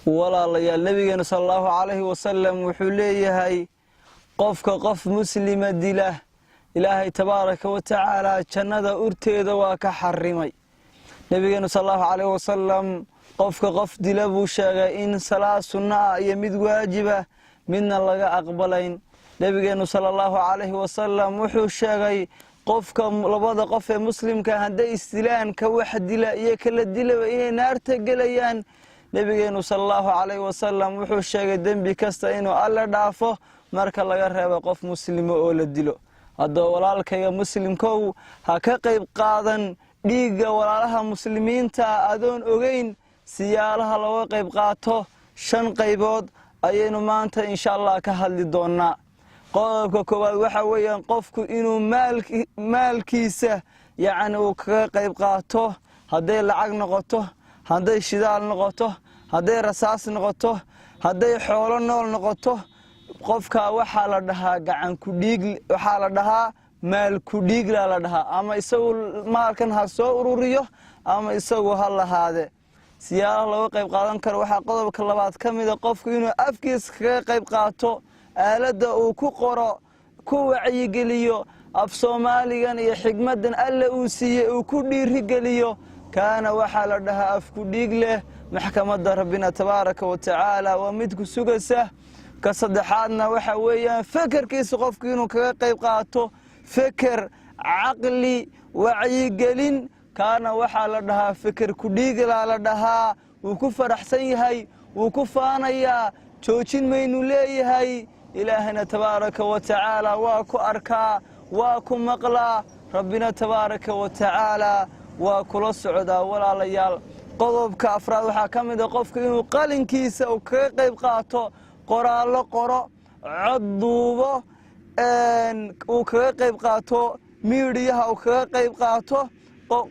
Walaalayaal, Nabigeenu sala Allahu calayhi wasalam wuxuu leeyahay: qofka qof muslima dila, Ilaahay tabaaraka wa tacaala jannada urteeda waa ka xarimay. Nabigeenu sala Allahu calayhi wasalam qofka qof dila buu sheegay in salaad sunno ah iyo mid waajiba midna laga aqbalayn. Nabigeenu sala Allahu calayhi wasalam wuxuu sheegay qofka labada qof ee muslimka hadday isdilaan, ka wax dila iyo kala dilaba inay naarta gelayaan. Nabigeenu sala Allahu calayhi wasalam wuxuu sheegay dembi kasta inuu Alle dhaafo marka laga reebo qof muslimo oo la dilo. Haddaba, walaalkayga muslimkow, ha ka qayb qaadan dhiigga walaalaha muslimiinta adoon ogeyn siyaalaha looga qayb qaato. Shan qaybood ayaynu maanta insha Allah ka hadli doonnaa. Qodobka koowaad waxa weeyaan qofku inuu maalkiisa, yacni, uu kaga qayb qaato, hadday lacag noqoto, hadday shidaal noqoto, hadday rasaas noqoto, hadday xoolo nool noqoto. Qofka waxaa la dhahaa gacan ku dhiig, waxaa la dhahaa maal ku dhiigla la dhahaa, ama isagu maalkan ha soo ururiyo ama isagu ha lahaade. Siyaalaha looga qayb qaadan karo waxaa qodobka labaad ka mida qofku inuu afkiisa kaga qayb qaato, aaladda uu ku qoro, ku wacyigeliyo, af Soomaaligan iyo xigmaddan Alle uu siiyey uu ku dhiirigeliyo. Kaana waxaa la dhahaa af ku dhiig leh. Maxkamadda Rabbina tabaaraka wa tacaala waa mid ku sugaysa. Ka saddexaadna waxa weeyaan fekerkiisa, qofku inuu kaga qayb qaato feker, caqli, wacyigelin. Kaana waxaa la dhahaa feker kudhiiglaa la dhahaa. Wuu ku faraxsan yahay, wuu ku faanayaa, joojin maynu leeyahay. Ilaahayna tabaaraka wa tacaala waa ku arkaa, waa ku maqlaa, Rabbina tabaaraka wa tacaala waa kula socdaa. Walaalayaal, qodobka afraad waxaa ka mid a qofku inuu qalinkiisa uu kaga qayb qaato, qoraallo qoro, cod duubo, uu kaga qayb qaato, miidiyaha uu kaga qayb qaato.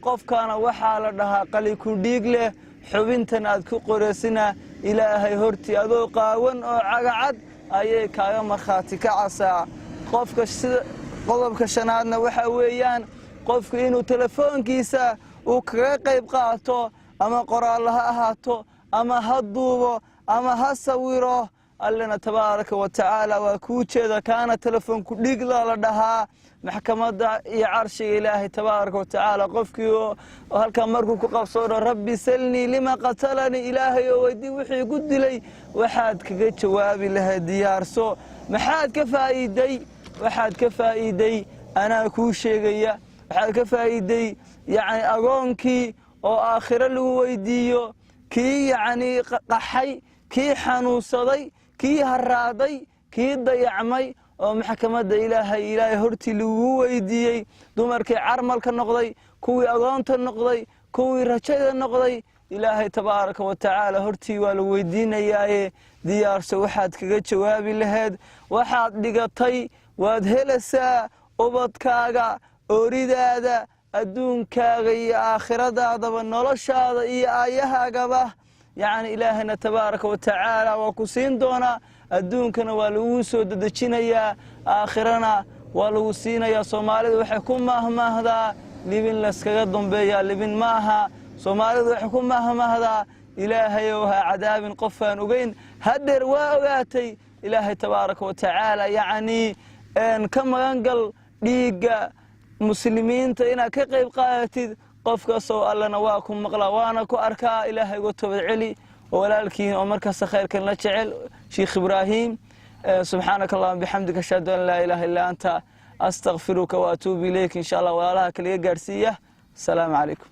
Qofkana waxaa la dhahaa qali ku dhiig leh. Xubintan aad ku qoraysina Ilaahay hortii adoo qaawan oo cagacad ayay kaaga markhaati kacasaa. Qofka sida qodobka shanaadna waxa weeyaan qofku inuu telefoonkiisa uu kaga qayb qaato, ama qoraallo ha ahaato, ama ha duubo, ama ha sawiro. Allena tabaaraka wa tacaala waa kuu jeeda. Kaana telefoonku dhigla la dhahaa. Maxkamadda iyo carshiga Ilaahay tabaaraka wa tacaala qofkii halkaa markuu ku qabsoono, "Rabbi salnii lima qatalanii", Ilaahay oo weydii wixii igu dilay, waxaad kaga jawaabi lahayd diyaarso. Maxaad ka faa'iiday? Waxaad ka faa'iiday anaa kuu sheegaya. Waxaad ka faa'iiday, yacni, agoonkii oo aakhiro lagu weydiiyo, kii, yacni, qaxay, kii xanuunsaday, kii haraaday, kii dayacmay oo maxkamadda Ilaahay, Ilaahay hortii lagugu weydiiyey, dumarkii carmalka noqday, kuwii agoonta noqday, kuwii rajada noqday, Ilaahay tabaaraka wa tacaala hortii waa lagu weydiinayaaye diyaarso waxaad kaga jawaabi lahayd. Waxaad dhigatay waad helaysaa, ubadkaaga, ooridaada, adduunkaaga iyo aakhiradaadaba, noloshaada iyo aayahaagaba, yacni, Ilaahayna tabaaraka wa tacaala waa ku siin doonaa. Adduunkana waa lagu soo dedejinayaa, aakhirana waa lagu siinayaa. Soomaalidu waxay ku mahmahdaa: libin layskaga dambeeyaa libin ma aha. Soomaalidu waxay ku mahmahdaa: Ilaahayow ha cadaabin qofaan ogeyn. Haddeer waa ogaatay. Ilaahay tabaaraka wa tacaala, yacnii, ka magan dhiigga muslimiinta inaad ka qayb qaadatid. Qof kastoo Allana waa ku maqlaa, waana ku arkaa. Ilaahay uga toobad celi. Oo walaalkiin oo markasta khayrkan la jecel, Sheikh Ibraahim. Subxaanaka Allahuma bixamdika, ashhadu an laa ilaaha illaa anta, astakfiruka wa atuubu ilayk. Insha Allah walaalaha kaliga gaadhsiiya. Asalaamu calaykum.